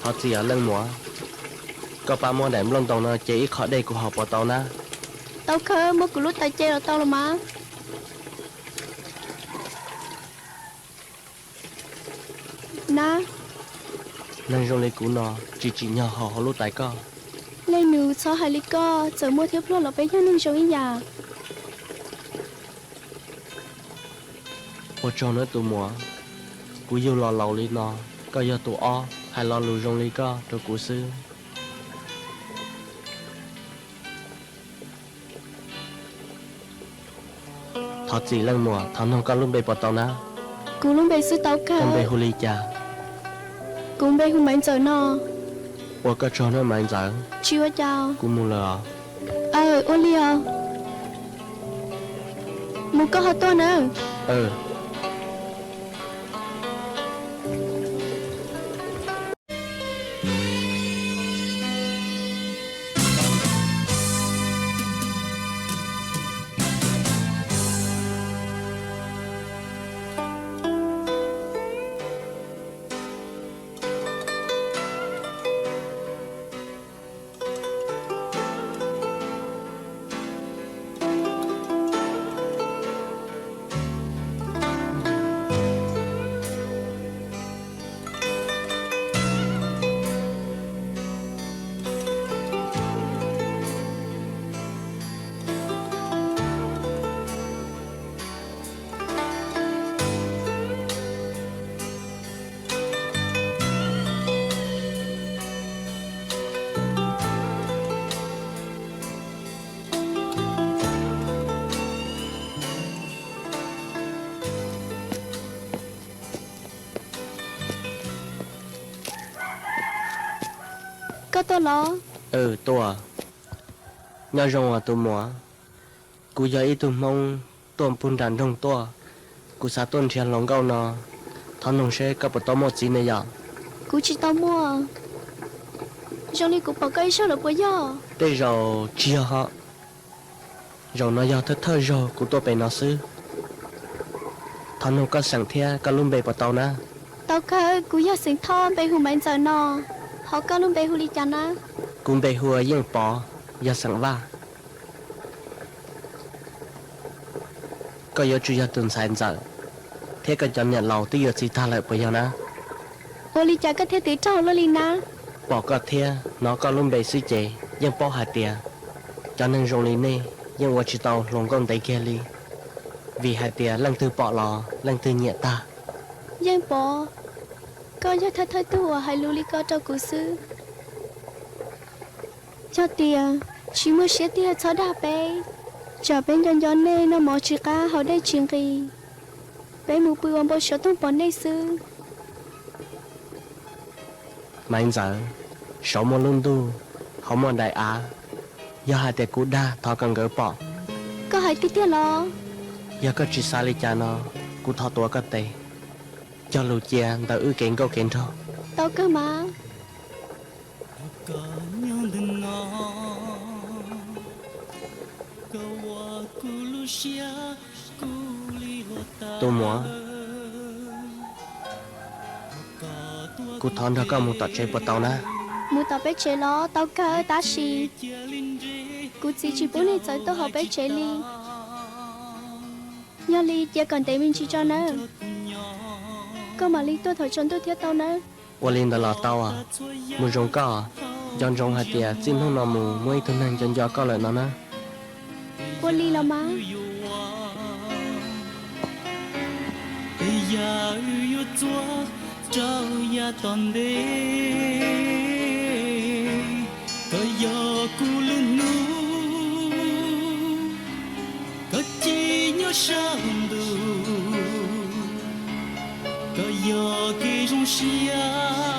Thov txim os leej muam, koj pab muab daim nplooj ntoo no ce ib qho dej kuv haus puas tau na? Tau kawg, muab kuv lub tais ce los tau los mas. Na, neeg zoo li kuv no tsis tsim nyog haus hauv lub tais koj. Leej nus, txhob hais li koj, txawm muaj thiab pluag los peb yog neeg zoo ib yam. Ua tsaug nawb tus muam, kuv yug los laus li no, koj yog tus ob hais lo lus zoo li koj rau kuv xwb. Thov txim leej muam, thov noog koj lub npe puas tau na? Kuv lub npe xwb tau kawg. Koj npe hu li cas? Kuv npe hu Maiv Ntxawm no. Ua koj tsaug nawb Maiv Ntxawm. Tsis ua cas. Kuv mus lawm os. Aw, ua li os. Mus koj ho tuaj nawb. Koj tuaj los? Tuaj. Nyob zoo os tus muam. Kuv yog ib tug Hmoob tuaj puag nram nroog tuaj. Kuv xav tuaj nrhiav hluas nkauj no, thov noog seb koj puas tau muaj txiv ne yom? Kuv tsis tau muaj. Zoo li kuv pom koj ib zaug lawm puas yog? Tej zaum tsis yog ho. Zaum no yog thawj thawj zaug kuv tuaj pem no xwb. Thov noog koj xeem thiab koj lub npe puas tau na? Tau kawg, kuv yog xeem Thoj, npe hu Maiv Ntxawm no. Ho koj lub npe hu li cas na? Kuv npe hu ua Yeej Pov, yog xeem Vaj. Koj yuav tsum yog tus ntxhais ntxawm, thiab koj cov niam laus twb yuav txiv tag lawm puas yog na? Ua li cas koj thiaj twv raug luaj li na? Pom koj thiab hnov koj lub npe xwb ces yeej paub hais tias cov neeg zoo li nej yeej ua tsis tau hluas nkauj ntev kiag li, vim hais tias leej twg pom los leej twg nyiam tag. Yeej Pov, koj yog thawj thawj tug uas hais lus li ko rau kuv xwb. Yog tias tsis muaj siab tiag txhob dag peb, tsam peb nco nco nej noj mov tsis qab haus dej tsis nqis, peb mus pw ua npau suav toog pom nej xwb. Maiv Ntxawm, saud muaj lub ntuj, hauv muaj daim av, yog hais tias kuv dag thov kom nkawd pom. Koj hais tiag tiag los? Yog koj tsis xav li cas no, kuv thov tuav koj tes, cog lus cia ntawm wb kev nkauj kev nraug. Tau kawg mas. Tus muam, kuv thov nrog koj mus tom tsev puas tau na? Mus tom peb tsev los tau kawg, tab sis kuv txiv tsis pub nej txawv tuaj hauv peb tsev li. Yog li cia kom ntev me ntsis tso nawb, koj mam li tuaj thaum tsaus ntuj thiab tau nawb. Ua li ntawd los tau. Mus zoo koj, nco ntsoov hais tias txij hnub no mus muaj ib tug neeg nco nco koj lawm no na. Ua li los mas. Tej yam wb yuav txuag rau yav tom ntej, koj yog kuv lub hnub, koj ci nyob sab ntuj, koj yog kev zoo siab.